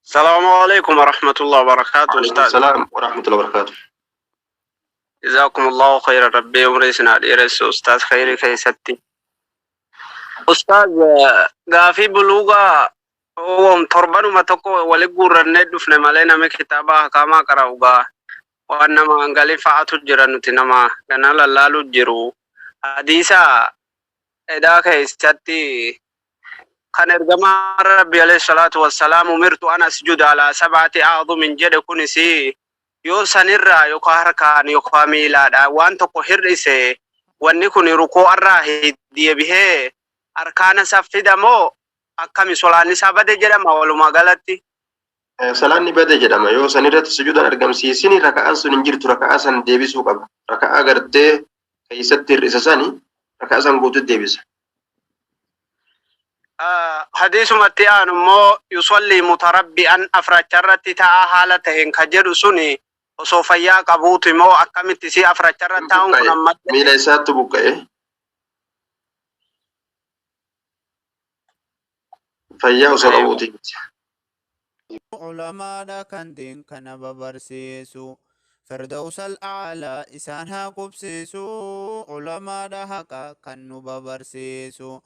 Salaamu alaikum warahmatullahi wabarakatuh. Waalaikum Ustaaz. salaam wa rahmatullahi wa barakatuh. Jazakumullahu khayran Rabbii umrii isin haa dheeressu Ustaaz khayrii keessatti. Ustaaz gaafii buluugaa wom torbanuma tokko wali guurrannee dhufne malee nami kitaaba hakaamaa qara'u gaa waan nama hangalii fa'atu jira nuti nama gana lallaalu jiru. Hadiisa edaa keessatti kan ergamaan Rabbi alayhi salaatu wassalaam umirtu an asjuda alaa sab'ati a'dhumin jedhe kunis yoo sanirraa yookaan harkaan yookaan miilaadhaan waan tokko hir'ise wanni kun rukoo'arraa deebihee arkaana isaa fida moo akkami solaanni isaa bade jedhama walumaa galatti? Salaanni bade jedhama. Yoo sanirratti sujuudan argamsiisini raka'aan sun hin jirtu raka'aa san deebisuu qaba. Raka'aa gartee keessatti hir'isa sani raka'aa san guututti deebisa. Hadiisumatti aanu immoo yusallii mutarabbi'an afracha irratti ta'aa haala taheen ka jedhu suni osoo fayyaa qabuuti moo akkamitti si afracha irra Hin taa'uun kun buqqa'e. ammallee Miila isaattu buqqa'e. Fayyaa osoo Aywa. qabuuti miti. Ulamaadha kan diin kana babarsiisu. Firdawsal a'laa isaan haa qubsiisu. Ulamaadha haqa kan nu babarsiisu.